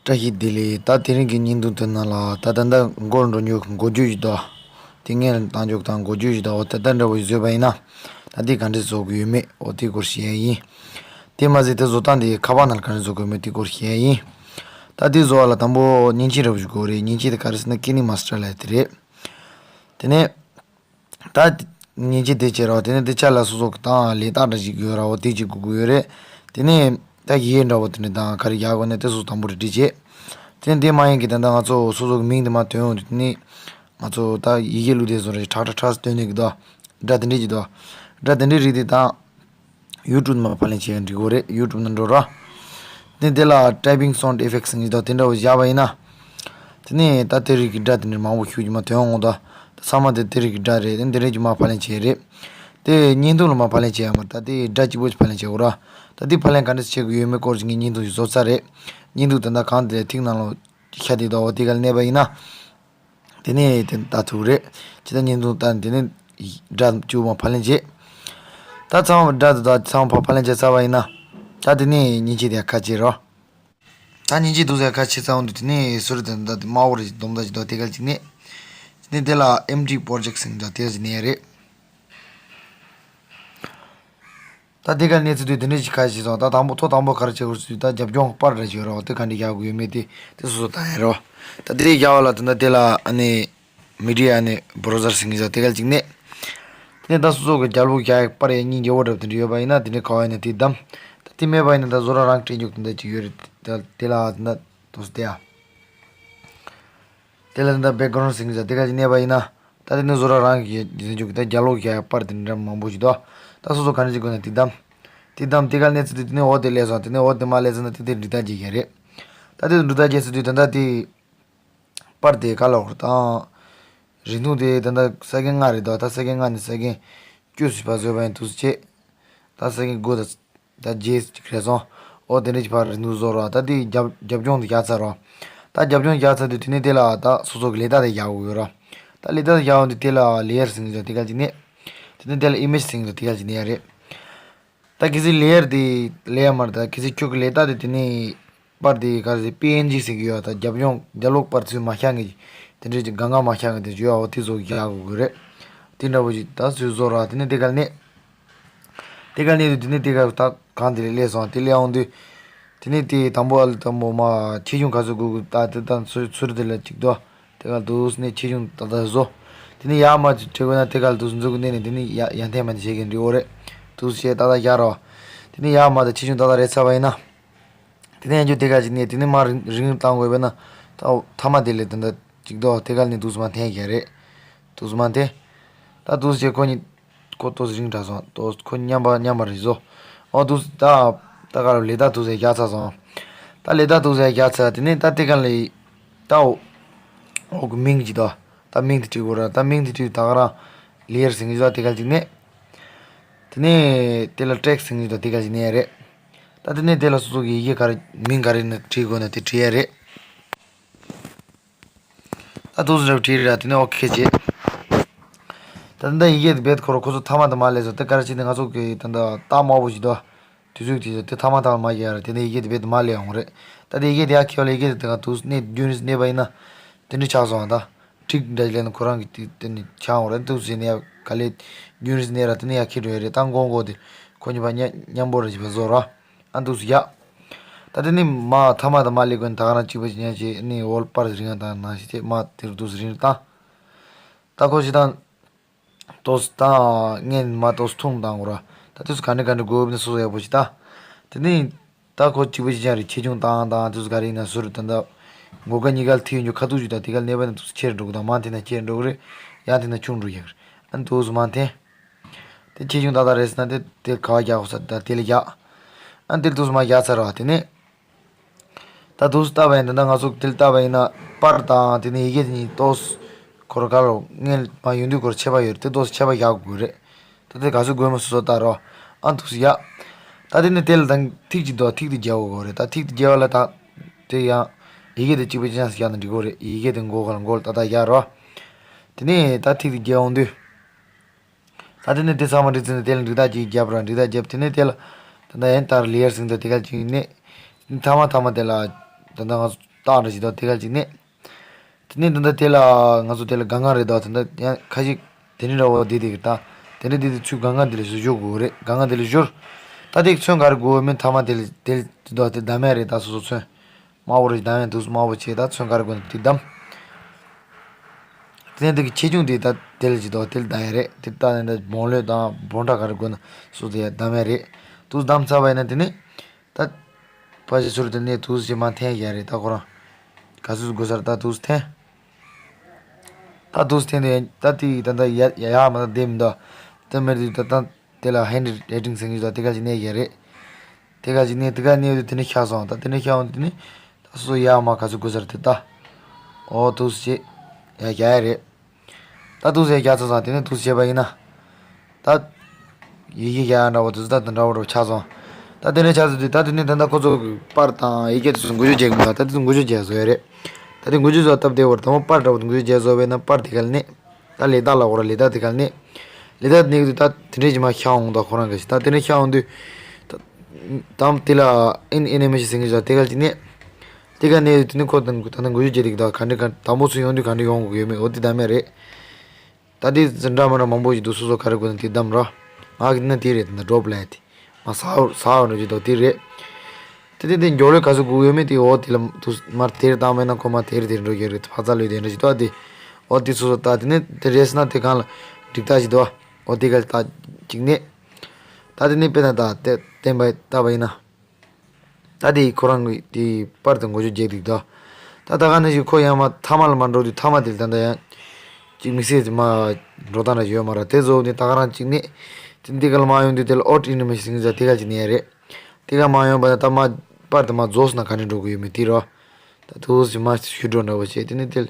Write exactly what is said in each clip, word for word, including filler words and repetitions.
བཀྲ་ཤིས་བདེ་ལེགས། ད་དེ་རིང་གི་བརྙན་ཐུང་དེ་ནང་ལ་ད་ད་ལྟ་འགོ་འགྲོ་མྱོང་གི་འགོ་བརྗོད་ཞིག་དང་། དེ་སྔོན་ལ་བཏང་ཆོག་དང་འགོ་བརྗོད་ཞིག་དང་། འོ་ད་ལྟ་འདྲ་བོ་ཞིག་བཟོས་པ་ཡིན་ན། ད་དེ་ག་འདྲ་བཟོ་དགོས་ཡོད་མེད། འོ་དེ་སྐོར་བཤད་ཡ་ཡིན། དེ་མ་ཟད་དེ་བཟོ་སྟངས་དེ་ཁ་པར་ནང་ལ་ག་འདྲ་བཟོ་དགོས་ཡོད་མེད་དེ་སྐོར་བཤད་ཡ་ཡིན། ད་དེ་བཟོ་བ་ལ་དང་པོ་མཉེན་ཆས་འདྲ་བོ་ཞིག་དགོས་རེད། མཉེན་ཆས་དེ་ག་རེ་ཟེར་ན་ཀི་ནི་མ་སི་ཊར་ལབ་དེ་རེད། དེ་ནས། ད་མཉེན་ཆས་དེ་བྱས་ར་བ། དེ་ནས་དེ་ཆ་ལ་སོ་སོ་གི་དང་ལས་རྟགས་འདྲ་ཞིག་དགོས་ར་བ། དེ་ཅིག་དགོས་ཀྱི་ཡོད་རེད། དེ་ནས་ད་ཡི་གེ་འདྲ་བོ་དེ་འདྲ་དང་ག་རེ་རྒྱག་དགོས་ན་དེ་སོ་སོ་དང་པོ་རེ་འབྲི་བྱེད། དེ་ནས་དེ་མ་ཡིན་གི་ད་ལྟ་ང་ཚོ་སོ་སོ་གི་མིང་དེ་མ་ཐོན་འོང་དུས། དེ་ནས་ང་ཚོ་ད་ཡི་གེ་བླུགས་དེ་བཟོ་རེད། ཁྲག་ཁྲག་ཁྲག་སྟོན་ནས་གི་དོ། སྒྲ་དེ་འདྲས་ཀྱི་དོ། སྒྲ་དེ་འདྲས་རིགས་དེ་དང་། ཡུ་ཊུབ་ནང་ཕབ་ལེན་བྱེད་ཡ་འགྲིག་གོ་རེད། ཡུ་ཊུབ་ནང་འགྲོ་ར། དེ་དེ་ལ་ཊའི་པིང་སའུན་ཌི་ཨི་ཕེག་ཊི་ཟེར་གྱི་དང་དེ་འདྲ་བོ་བཞག་པ་ཡིན་ན། དེ་ནས་ད་དེ་རིགས་ཀྱི་སྒྲ་དེ་འདྲ་མང་པོ་ཤུགས་ཀྱིས་མ་ཐོན་འོང་དང་། ད་ཚང་མ་དེ་དེ་རིགས་ཀྱི་སྒྲ་རེད། དེ་འདི་རིགས་ཀྱི་མ་ཕབ་ལེན་བྱེད་རེད། དེ་བརྙན་ཐུང་ལ་མ་ཕབ་ལེན་བྱེད་ཡ་མ་རེད། ད་དེ་སྒྲ་གཅིག་པོ་ཅིག་ཕབ་ལེན་བྱེད་དགོས་ར། ད་དེ་ཕབ་ལེན་ག་འདྲ་བྱེད་དགོས་ཡོད་མེད་སྐོར་ཅིག་ངས་བརྙན་ཐུང་ཞིག་བཟོ་ཚར་རེད། བརྙན་ཐུང་དེ་འདྲ་གང་དེ་ཐིག་ནང་ལ་ཤ་དེ་དོ་བ་དེ་ག་ལ་གནས་པ་ཡིན་ན། དེ་ནས་དེ་ལྟ་ཐུབ་རེད། ཇི་ལྟར་བརྙན་ཐུང་ལྟར་དེ་ནས་སྒྲ་བཅུ་མ་ཕབ་ལེན་བྱེད། ད་ཚང་མ་སྒྲ་དེ་དག་ཚང་མ་ཕབ་ལེན་བྱས་ཚར་བ་ཡིན་ན། ད་དེ་ནས་མཉེན་ཆས་དེ་ཁ་ཕྱེ་རོགས། ད་མཉེན་ཆས་དེ་ཚོ་ཁ་ཕྱེ་ཚར་འོང་དུས་དེ་ནས་སོ་རེ་དེ་འདྲ་དེ་དམར་པོ་རེ་སྡོམ་ད་ཅིག་འདུག་དེ་ག་ཅིག་ནས། དེ་ནས་དེ་ལ་ཨེམ་ཊི་པོ་རོ་ཇེག་ཊི་ཟེར་འདུག་དེ་ག་ཅིག་ནས་རེད། ད་དེ་ག་གནས་ཚུལ་དུས་དེ་འདྲ་ཞིག་ཁ་ཤས་སོང་། ད་དང་པོ་ཐོག་དང་པོ་ག་རེ་བྱེད་དགོས་ཟེར་དུས། ད་རྒྱབ་ལྗོངས་པར་རེ་བྱེད་རོགས། དེ་ག་འདྲ་རྒྱག་དགོས་ཡོད་མེད་དེ་དེ་སོ་སོ་ལྟ་ཡ་རོགས། ད་དེ་རྒྱག་པ་ལ་དེ་འདྲ་དེ་ལ་ཨ་ནི་མི་ཌི་ཡ་ནི་བྷི་རོ་ཛར་ཟེར་གྱི་ཡོད་དེ་ག་ཅིག་ནས། དེ་ནས་ད་སོ་སོ་གི་རྒྱབ་ལོགས་རྒྱག་ཡ་པར་ཡ་སྙིང་རྗེ་བོ་འདྲ་དེ་འདྲ་ཡོད་པ་ཡིན་ན་དེ་འདྲ་ག་བ་ཡིན་ན་དེ་བདམས། ད་དེ་མེད་པ་ཡིན་ན་ད་བཟོ་ར་རང་སྤྲད་རྒྱུ་དེ་འདྲ་ཅིག་ཡོད་རེད། ད་དེ་ལ་དེ་འདྲ་དུས་སུ་དེ་ཡ། དེ་ལ་ད་ལྟ་བེག་གྷ་རོན་ཌི་ཟེར་གྱི་ཡོད་དེ་ག་ཅིག་གནས་པ་ཡིན་ན། ད་དེ་ནི་བཟོ་ར་རང་གི་ཟེར་རྒྱུ་གི་ད་རྒྱབ་ལོགས་ཀྱི་པར་དེ་འདྲ་མང་པོ་ཞིག་འདུག་ད་སོ་སོ་ག་འདྲ་ཞིག་དགོས་ན་དེ་བདམས། དེ་བདམས་དེ་ག་གནས་ཚུལ་དུ་དེ་ནི་འོ་དེ་སླེབས་སོང་། དེ་ནི་འོ་དེ་མ་སླེབས་ཚར་ན་དེ་དེ་འབྲི་སྟངས་བྱེད་ཀྱི་རེད། ད་དེ་འབྲི་སྟངས་བྱེད་ཚུལ་དུས་ད་ལྟ་དེ་པར་དེ་ག་ལ་འོར་དང་། རིང་ཐུང་དེ་ད་ལྟ་ས་ཀེན་ལྔ་རེད་འདུག་ད་ས་ཀེན་ལྔ་ནས་ས་ཀེན་བཅུ་ཙམ་བར་བཟོས་པ་ཡིན་དུས་སུ་བྱེད། ད་ས་ཀེན་དགུ་དང་། ད་རྗེས་ཅིག་རེད་སོང་། ཨོ་དེ་འདྲ་ཅིག་ཕར་རིང་དུ་བཟོ་རོགས། ད་དེ་རྒྱབ་རྒྱབ་ལྗོངས་དེ་རྒྱག་ཚར་རོགས། ད་རྒྱབ་ལྗོངས་རྒྱག་ཚར་དུས་དེ་ནས་དེ་ལ་ད་སོ་སོ་གི་ལས་རྟགས་དེ་རྒྱག་དགོས་ཡོད་རོགས། ད་ལས་རྟགས་དེ་རྒྱག་འོང་དུས་དེ་ལ་ལེ་ཡར་ཟེར་གྱི་ཡོད་དེ་ག་ཅིག་ནས། དེ་ནས་དེ་ལ་ཨི་མེཇ་ཟེར་གྱི་ཡོད་དེ་ག་ཅིག་ནས་ཡ་རེད། ད་གལ་སྲིད་ལེ་ཡར་དེ་ལེ་ཡར་མ་རེད། ད་གལ་སྲིད་ཁྱོད་ཀྱི་ལས་རྟགས་དེ་དེ་ནས་པར་དེ་ག་རེ་པི་ཨེན་ཇི་ཟེར་གྱི་ཡོད། ད་རྒྱབ་ལྗོངས་རྒྱབ་ལོགས་པར་ཚུར་མ་ཤར་མཁན་གྱི་དེ་འདྲའི་གི་གང་ག་མ་ཤར་མཁན་དེ་ཡོད། འོ་དེ་བཟོ་རྒྱག་དགོས་ཀྱི་རེད། དེ་འདྲ་བོ་ཞིག་ད་ཚུར་བཟོ་རོགས། དེ་ནས་དེ་ག་ནས། དེ་ག་ནས་དུས་དེ་ནས་དེ་ག་ད་གང་དེ་ལས་སླེབས་སོང་། དེ་སླེབས་འོང་དུས། དེ་ནས་དེ་དང་པོ་ཨ་ལ་དང་པོ་མ་ཆེ་ཆུང་ག་ཚོད་དགོས་དགོས་ད་དེ་ད་ཚུར་ཚུར་དེ་ལ་གཅིག་ཏོ། དེ་ག་དུས་ནས་ཆེ་ཆུང་ད་ད་བཟོ། དེ་ནས་ཡར་མར་ཅིག་བྲི་དགོས་ན་དེ་ག་ལ་དུས་འཛུགས་གནས་ནས་དེ་ནས་ཡ་ཡར་འཐེན་མ་འདི་བྱེད་མཁན་འདྲི་འོ་རེད། དུས་བྱས་ཏག་ཏག་རྒྱག་རོགས། དེ་ནས་ཡར་མར་ད་ཆེ་ཆུང་ཏག་ཏག་རེད་ཚར་བ་ཡིན་ན། དེ་ནས་ཡང་ཅིག་དེ་ག་ཅིག་ནས་དེ་ནས་མར་རིང་རིང་བཏང་དགོས་པས་ན། ད་མཐའ་མ་དེ་ལས་དེ་འདྲ་གཅིག་ཏོ་དེ་ག་ནས་དུས་མ་འཐེན་གྱི་རེད། དུས་མ་འཐེན། ད་དུས་བྱས་ཁོ་གཉིས། ཁོ་ཏོག་ཙམ་རིང་དྲགས་སོང་། ཏོག་ཙམ་ཁོ་མཉམ་པ་མཉམ་པ་རེད་བཟོ། ཨོ་དུས་ད་ད་ག་རུ་ལས་ད་དུས་ཚོད་རྒྱག་ཚར་སོང་། ད་ལས་ད་དུས་ཚོད་རྒྱག་ཚར། དེ་ནས་ད་དེ་ག་ལས་ད་འོ་འོ་གི་མིང་ཅིག་ད་ད་མིང་དེ་བྲིས་དགོས་ར། ད་མིང་དེ་བྲིས་ད་ག་རང་ལེ་ཡར་ཟེར་གྱི་ཡོད་དེ་ག་ཅིག་ནས། དེ་ནས་དེ་ལ་ཊེག་སི་ཊི་ཟེར་གྱི་ཡོད་དེ་ག་ཅིག་ནས་རེད། ད་དེ་ནས་དེ་ལ་སོ་སོ་གི་ཡི་གེ་ག་རེ་མིང་ག་རེ་ནས་བྲིས་དགོས་ན་དེ་བྲིས་ཡ་རེད། ད་དུས་ཚོད་བྲིས་ར། དེ་ནས་ཨོ་ཁེ་བྱེད། ད་ལྟ་ཡི་གེ་དེ་བེད་ཁོ་ར་ཁོ་ཚོ་མཐའ་མ་དེ་མ་ལས་སོ་དེ་ག་རེ་བྱས་ནས་ང་ཚོ་གི་ད་ལྟ་རྟགས་མང་པོ་ཞིག་འདུག་དུས་ཚོད་དེ་དེ་མཐའ་མ་མཐའ་མ་མ་ཡར་དེ་ནས་ཡི་གེ་དེ་བེད་མ་ལས་ཡོང་རེད། ད་དེ་ཡི་གེ་དེ་ཡར་ཁེ་བ་ལ་ཡི་གེ་དེ་དེ་ག་དུས་གནས་རྒྱུན་རིང་གནས་པ་ཡིན་ན། དེ་འདྲ་ཆགས་སོང་ཨ། ད་ཊིག་འདྲ་ལས་ན་ཁོ་རང་གི་དེ་དེ་ནས་ཆགས་ཡོང་རེད། དུས་ཚོད་ནས་ཡ་ག་ལས་རྒྱུན་རིང་གནས་ར་དེ་ནས་ཡར་ཁེ་འགྲོ་ཡ་རེད། ད་མགོ་མགོ་དེ་ཁོ་གཉིས་པ་མཉམ་མཉམ་པོ་ར་བྱས་པ་བཟོ་ར། ཨ་འདུག་སེ་ཡ། ད་དེ་ནི་མ་ཐ་མ་དང་མ་ལེ་ཀོན་ད་ག་རང་གཅིག་པ་ཅིག་ཉན་བྱས་ནི་འོལ་པར་རིང་ང་དང་ནང་ཞིག་དེ་མ་དེར་འདུག་སེ་རིང་བཏང་། ད་ཁོ་ཞིག་དང་། ཏོག་སེ་དང་ངན་མ་ཏོག་སེ་ཐུང་བཏང་གོ་ར། ད་དུས་སུ་ག་འདྲ་ག་འདྲ་དགོས་ནི་སོ་སོ་ཡག་པོ་ཞིག་ད། དེ་ནི། ད་ཁོ་གཅིག་པ་ཅིག་ཅང་རེད། ཆེ་ཆུང་བཏང་བཏང་དུས་སུ་ག་རེ་ཡིན་ན་ཟུར་ད་ད། མགོ་ཀ་གཉིས་ཀ་ལ་ཐིག་ཡོད་རྒྱུ་ཁ་ཐུག་ཅིག་ད་དེ་ག་ལ་གནས་པ་ནི་དུས་སུ་ཆེར་འགྲོ་གི་དང་མང་དེ་ན་ཆེར་འགྲོ་གི་རེད། ཡང་དེ་ན་ཆུང་འགྲོ་ཡག་རེད། ཨ་ནི་དུས་སུ་མ་འཐེན། དེ་ཆེ་ཆུང་ཏག་ཏག་རེད་ཟེར་ན་དེ་དེ་ག་བ་རྒྱག་དགོས་ས་ད་དེ་ལ་རྒྱག་ཨ་ནི་དེ་ལ་དུས་སུ་མ་རྒྱག་ཚར་བ་དེ་ནས། ད་དུས་སུ་ལྟ་བ་ཡིན་ད་ལྟ་ང་ཚོ་དེ་ལ་ལྟ་བ་ཡིན་ན་པར་དང་དེ་ནས་ཡི་གེ་དེ་གཉིས་ཏོག་སུ་ཁོ་ར་ག་རུ་སྔོན་མ་ཡོང་དུས་ཁོ་ར་ཆད་པ་ཡོད་རེད། དེ་ཏོག་སུ་ཆད་པ་རྒྱག་དགོས་རེད། ད་དེ་ག་ཚོད་དགོས་མ་སོ་སོ་ལྟ་རོགས། ཨ་འདུག་སེ་ཡ། ད་དེ་ནས་དེ་ལ་ད་ཐིག་ཅིག་འདུག་ཐིག་དེ་རྒྱག་དགོས་རེད། ད་ཐིག་དེ་རྒྱག་པ་ལ་ད་དེ་ཡང་ཡི་གེ་དེ་གཅིག་པ་ཅན་ཞིག་ཡང་ན་འགྲིག་གོ་རེད། ཡི་གེ་དེ་མགོ་ག་ལ་མགོ་ལ་ཏག་ཏག་རྒྱག་རོགས། དེ་ནས་ད་ཐིག་དེ་རྒྱག་འོང་དུས། ད་དེ་ནས་དེ་ཚང་མ་འགྲིག་ཚར་ནས་དེ་ལ་འགྲིག་རྟགས་ཅིག་རྒྱབ་ར། འགྲིག་རྟགས་རྒྱབ་དེ་ནས་དེ་ལ་ད་ད་ཡན་ལྟར་ལེ་ཡར་ཟེར་འདུག་དེ་ག་ཅིག་ནས། མཐའ་མ་མཐའ་མ་དེ་ལ་ད་ད་ང་ཚོ་ བཏགས་འདྲ་ཞིག་དང་དེ་ག་ཅིག་ནས། དེ་ནས་འདི་འདྲ་དེ་ལ་ང་ཚོ་དེ་ལ་གང་གང་རེད་དང་དེ་འདྲ་ཡང་ཁ་ཤས་དེ་འདྲ་འདྲ་བོ་བསྡད་དེ་གི་ད། དེ་འདྲ་བསྡད་དེ་ཚུར་གང་གང་དེ་ལ་བཞུར་དགོས་རེད། གང་གང་དེ་ལ་བཞུར། ད་དེ་ཚོན་ག་རེ་དགོས་མིན་མཐའ་མ་དེ་ལ་དེ་ལ་དེ་དང་དེ་བདམས་ཡ་རེད། ད་སོ་སོ་ཚོན། དམར་པོ་རེ་བདམས་ཡ་འདུག་དམར་པོ་བྱས་ད་ཚོན་ག་རེ་དགོས་ན་དེ་བདམས། དེ་ནས་དེ་གི་ཆེ་ཆུང་དེ་ད་དེ་ལ་ཅི་དོ་དེ་ལ་བདམས་ཡ་རེད། དེ་ལྟ་ནས་ད་སྦོང་ལོས་དང་སྦོང་ཕྲ་ག་རེ་དགོས་ན་སོ་དེ་བདམས་ཡ་རེད། དུ་བདམས་ཚར་བ་ཡིན་ན་དེ་ནས་ད་ཕ་ཞིག་ཚུར་དེ་ནས་དུ་ཞིག་མ་འཐེན་ཡ་རེད། ད་ཁོ་རང་ག་ཚོད་དགོས་སར་ད་དུ་འཐེན། ད་དུ་འཐེན་དེ་ད་དེ་ད་ད་ཡ་ཡ་ཡ་མ་ད་དེ་མི་འདུག་དེ་མེད་དུས་ད་ད་དེ་ལ་ཧེན་རའི་ཊིང་ཟེར་གྱི་ད་དེ་ག་ཅིག་གནས་ཡ་རེད། དེ་ག་ཅིག་ནས་དེ་ག་གནས་དུས་དེ་ནས་ཤ་སོང་། ད་དེ་ནས་ཤ་འོང་དུས་དེ་ནས་ད་སོ་སོ་ཡ་མ་ག་ཚོད་དགོས་སར་དེ་ལྟ། ཨོ་དུ་སུ་བྱེད། ཡ་རྒྱག་ཡ་རེད། ད་དུ་སུ་ཡ་རྒྱག་ཚར་སོང་། དེ་ནས་དུ་སུ་བྱེད་པ་ཡིན་ན། ད་ཡི་གེ་རྒྱག་ཡ་འདྲ་བོ་དུ་སུ་ད་དེ་འདྲ་བོ་འདྲ་བོ་ཆགས་སོང་། ད་དེ་ནས་ཆགས་ཚར་དུས་ད་དེ་ནས་ད་ད་ཁོ་ཚོ་གི་པར་དང་ཡི་གེ་དུ་སུ་འགུལ་སྐྱོད་བྱེད་གི་མི་འདུག་ད་དེ་ཚོ་འགུལ་སྐྱོད་བྱས་བཟོ་ཡ་རེད། ད་དེ་འགུལ་སྐྱོད་བཟོ་སྟབས་བདེ་བོར་ད་མོ་པར་འདྲ་བོ་འགུལ་སྐྱོད་བྱས་བཟོ་བས་ན་པར་དེ་ག་ལ་གནས། ད་ལས་རྟགས་ལ་འོ་ར་ལས་རྟགས་དེ་ག་ལ་གནས། ལས་རྟགས་གནས་དུས་ད་དེ་འདྲས་ཀྱི་མ་ཤ་འོང་ད་ཁོ་རང་གི་ཞིག་ད་དེ་འདྲས་ཤ་འོང་དུས། ད་དམ་དེ་ལ་ཨིན་ཨེ་ནི་མེ་ཤན་ཟེར་གྱི་ཞིག་དེ་ག་ལ་ཅིག་གནས། དེ་ག་གནས་དུས་དེ་ནི་ཁོ་དང་ད་ནི་འགུལ་སྐྱོད་བྱེད་དེ་གི་ད་ག་འདྲས་ག་དང་པོ་ཚུར་ཡོང་དུས་ག་འདྲས་ཡོང་དགོས་ཡོད་མེད་འོ་དེ་ད་མེད་རེད། ད་དེ་འདྲ་མ་འདྲ་མང་པོ་ཞིག་འདུག་སོ་སོ་ག་རེ་དགོས་ན་དེ་བདམས་ར། ང་གི་ན་དེ་རེད་ད་ན་ཌོབ་ལ་དེ། མ་ས་ས་འོ་འགྲོ་ཅི་དོ་དེ་རེད། དེ་དེ་དེ་མགྱོགས་ལོས་ག་ཚོད་དགོས་ཡོད་མེད་དེ་འོ་དེ་ལ་དུ་མར་དེར་བཏང་མེད་ན་ཁོ་མ་དེར་དེར་འགྲོ་གི་རེད། ཕ་ཚ་ལོས་དེ་འདྲ་ཞིག་དོ་དེ། འོ་དེ་སོ་སོ་ད་དེ་ནས་དེ་རེད་ཟེར་ན་དེ་གང་ལ་འགྲིག་ད་ཞིག་དོ། འོ་དེ་ག་ད་ཅིག་ནས། ད་དེ་ནས་དཔེར་ན་ད་དེ་བསྟན་པ་ལྟ་བ་ཡིན་ན། ད་དེ་ཁོ་རང་གི་དེ་པར་དུ་འགོ་བརྗོད་རྒྱག་འདུག་ད། ད་ད་ག་ནས་ཞིག་ཁོ་ཡང་མ་ཐ་མ་ལ་མ་འགྲོ་དུས་ཐ་མ་དེ་ལ་ད་ད་ཡང་། ཅིག་དམིགས་བསལ་དེ་མ་འགྲོ་སྟངས་ར་ཡོད་མ་ར་དེ་བཟོ་ནས་ད་ག་རང་ཅིག་ནས། དེ་འདི་ག་ལ་མ་ཡོང་དུས་དེ་ལ་ཨོ་ཊི་ཨེ་ནི་མེ་ཤན་ཟེར་དེ་ག་ཅིག་ནས་ཡ་རེད། དེ་ག་མ་ཡོང་པ་ད་ད་མ་པར་དུ་མ་རྫོགས་སོང་ན་ག་འདྲས་འགྲོ་གི་ཡོད་མེད་དེ་རོ། ད་དུ་སི་མ་ཞུ་འགྲོ་འདྲ་བོ་བྱས་དེ་ནས་དེ་ལ་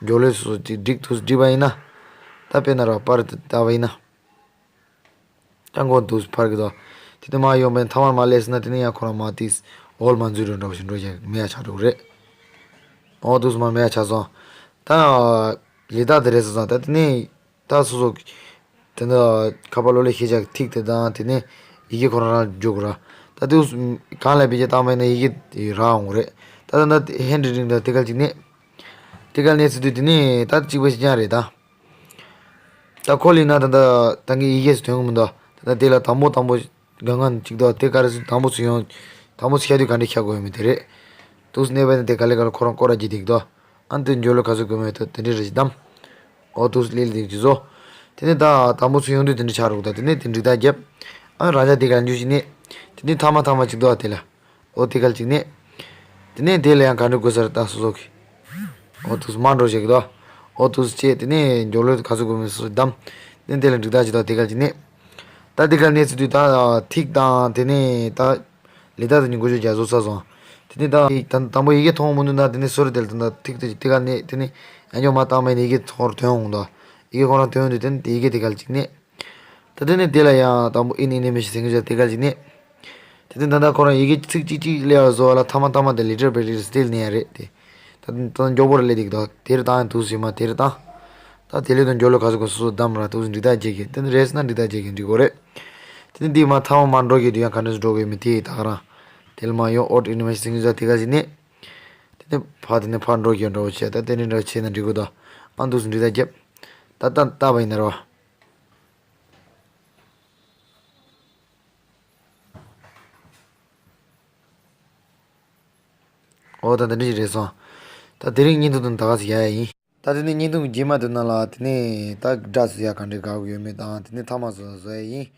མགྱོགས་ལོས་སོ་སོ་ཅིག་འགྲིག་དུ་སི་འགྲིག་པ་ཡིན་ན། ད་དཔེར་ན་ར་པར་དུ་ལྟ་བ་ཡིན་ན། ཀྱང་གོ་འདུག་ཕར་གི་དོ། དེ་ནས་མ་ཡོང་བའི་ཐ་མར་མ་སླེབས་ན་དེ་ནས་ཡང་ཁོ་རང་མ་དེས་འོལ་མ་འཛུལ་འགྲོ་འདྲ་བ་ཞིག་འགྲོ་ཡ་མེད་ཡ་ཆགས་འགྲོ་གི་རེད། འོ་འདུག་མ་མེད་ཡ་ཆགས་སོང་། ད་ལས་རྟགས་དེ་རེད་ཟེར་སོང་། ད་དེ་ནས་ད་སོ་སོ་དེ་འདྲ་ཁ་པར་གློག་ཀླད་ཤེས་བྱ་གི་ཐིག་དེ་དང་དེ་ནས་ཡི་གེ་ཁོ་རང་རང་འཇོག་གི་ར། ད་དེ་གང་ལ་བེད་སྤྱོད་བཏང་བ་ཡིན་ན་ཡི་གེ་རག་འོང་གི་རེད། ད་ད་ད་ཧེན་རའི་ཊིང་ད་དེ་ག་ཅིག་ནས། དེ་ག་ནས་ཚུལ་དུས་དེ་ནས་ད་གཅིག་པ་ཞིག་ཀྱང་རེད་ད། ད་ཁོ་ལིན་ན་ད་ད་ད་ངའི་ཡི་གེ་སུ་ཐོན་གི་མི་འདུག་ད་ད་དེ་ལ་དང་པོ་དང་པོ་གང་གང་ཅིག་འདུག་དེ་ག་རེ་སུ་དང་པོ་སུ་ཡོང་། དང་པོ་སུ་ཤ་དུས་ག་འདྲས་ཤ་དགོས་ཡོད་མེད་དེ་རེད། དུས་སུ་གནས་པ་ནི་དེ་ག་ལེ་ག་ལེ་ཁོ་རང་སྐོར་ར་བརྗེ་དེ་གི་འདུག་ཨ་ནི་དེ་འཇོག་ལོ་ག་ཚོད་དགོས་མེད་དོ་དེ་འདྲས་རེ་ཞིག་བདམས། ཨོ་དུས་སུ་ལེ་ལེ་དེ་གི་བཟོ། དེ་ནས་ད་དང་པོ་སུ་ཡོང་དུས་དེ་འདྲས་ཆགས་རུག་ད་དེ་ནས་དེ་འགྲིག་ད་རྒྱབ། ཨ་རང་ཅག་དེ་ག་འཇུ་ཞིག་ནས། དེ་ནས་ཐ་མ་ཐ་མ་ཅིག་འདུག་ཨ་དེ་ལ། ཨོ་དེ་ག་ཅིག་ནས། དེ་ནས་དེ་ལ་ཡང་ག་འདྲ་དགོས་ས་རེད་ད་སོ་སོ་གི། ཨོ་དུས་སུ་མ་འགྲོ་བྱེད་ཀྱི་དོ། ཨོ་དུས་སུ་བྱས་དེ་ནས་མགྱོགས་ལོས་ག་ཚོད་དགོས་མིན་སོ་སོ་བདམས། དེ་ནས་དེ་ལ་འགྲིག་ད་ཅིག་དོ་དེ་ག་ཅིག་ནས། ད་དེ་ག་གནས་ཚུལ་དུས་ད་ཐིག་དང་དེ་ནས་ད། ལས་ད་དེ་ནས་འགོ་བརྗོད་རྒྱག་བཟོ་ས་སོང་། དེ་ནས་ད་དང་པོ་ཡི་གེ་མཐོང་མི་འདུག་ན་དེ་ནས་སོ་རེ་དེ་ལ་ད་ཐིག་དེ་དེ་ག་ནས་དེ་ནས་ཡང་མགྱོགས་མ་བཏང་མ་ཡིན་ཡི་གེ་ཚོར་ཐོན་འོང་དོ། ཡི་གེ་ཁོ་རང་ཐོན་འོང་དུས་དེ་ནས་དེ་ཡི་གེ་དེ་ག་ཅིག་ནས། ད་དེ་ནས་དེ་ལ་ཡང་དང་པོ་ཨིན་ཨེ་ནི་མེ་ཤན་ཟེར་མཁན་ཅིག་དེ་ག་ཅིག་ནས། དེ་ནས་ད་ལྟ་ཁོ་རང་ཡི་གེ་ཚིག་གཅིག་གཅིག་ལས་བར་བཟོ་བ་ལ་ཐ་མ་ཐ་མ་དེ་ལི་ཊར་བེ་ཊར་སི་ཊལ་ནས་ཡང་རེད་དེ། ད་ད་མགྱོགས་པོ་ར་ལས་དེ་གི་དོ་དེ་རེ་བཏང་ཡང་དུས་སུ་མ་དེ་རེ་བཏང་། ད་དེ་ལས་དང་མགྱོགས་ལོས་ག་ཚོད་གོ་སོ་སོ་བདམས་ར་དུས་སུ་འགྲིག་ད་བྱེད་གི་དེ་ནི་རེས་ན་འགྲིག་ད་བྱེད་གི་འགྲིག་གོ་རེད། དེ་ནི་འདི་མ་ཐ་མ་མ་འགྲོ་གི་དུས་ཡང་ག་འདྲ་སུ་འགྲོ་གི་མི་དེ་ད་ག་རང་། དེ་ལ་མ་ཡོང་ཨོ་ཊི་ཨེ་ནི་མེ་ཤན་ཟེར་མཁན་ཅིག་དེ་ག་ཅིག་ནས། དེ་ནས་ཕ་དེ་ནས་ཕ་འགྲོ་གི་འགྲོ་བྱས་ད་དེ་ནས་འགྲོ་བྱས་ན་འགྲིག་གོ་དོ། ཨ་དུས་སུ་འགྲིག་ད་རྒྱབ། ད་ལྟ་ལྟ་བ་ཡིན་ན་རོ། ཨོ་ད་འདི་འདྲ་ཞིག་རེད་སོང་། ད་དེ་རིང་བརྙན་ཐུང་དུ་ད་ག་ཟིག་ཡ་ཡ་ཡིན། ད་དེ་ནས་བརྙན་ཐུང་རྗེས་མ་དུ་ནང་ལ་དེ་ནས་ད་སྒྲ་སུ་ཡ་ག་འདྲས་དགའ་གི་ཡོད་མེད་དང་དེ་ནས་ཐ་མ་སུ་བཟོ་ཡ་ཡིན།